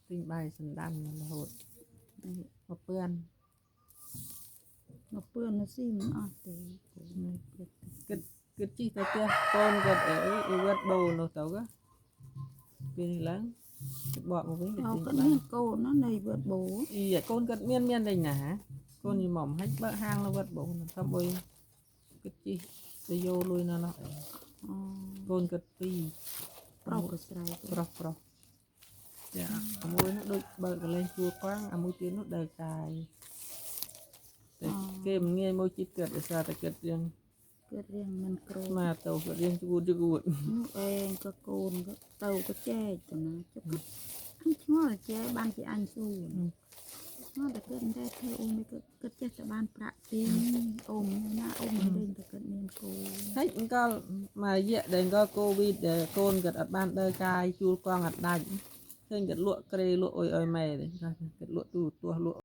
ទិញបាយសណ្ដានរហូត នេះ មកពឿន មកពឿននៅស៊ីមិនអស់ទេគូនេះគិត គិតគិតជីទៅផ្ទះកូនគាត់អីអីវត្តបូនោះទៅកពេលនេះឡើងគិតបកមកវិញគិត អោ ទិញបា គាត់មានកូនណានៃវត្តបូ អីកូនគាត់មានមានតែណាកូនយីមុំហិចបើកហាងនៅវត្តបូនោះធ្វើអុយគិតជីទៅយកលុយនៅនោះ អូ កូនគាត់ពីរ ប្រុសក៏ស្រីក៏ ប្រុសប្រុសចាអាមួយនោះដូចបើកកន្លែងជួលកង់អាមួយទៀតនោះដើរកាយតែគេមិនងាយមកជីគាត់ដោយសារតែគាត់រៀង គាត់រៀងមិនក្រូ ស្មាទៅគាត់រៀងជួតជួត នោះឯងក៏កូនក៏ទៅក៏ចែកទៅណាចុះគាត់អញឆ្ងល់ចែកបានជាអញសួរឆ្ងល់តែគាត់មិនដែរធ្វើអូននេះគាត់គាត់ចេះតែបានប្រាក់ពីអូនណាអូនមិនដឹងតែគាត់មានកូន ហើយអង្គលមួយរយៈដែលអង្គលកូវីដដែលកូនគាត់អត់បានដើរកាយជួលកង់អត់ដាច់ឃើញគាត់លក់ក្រេលក់អុយអុយម៉ែទេគាត់លក់ទូរទស្សន៍លក់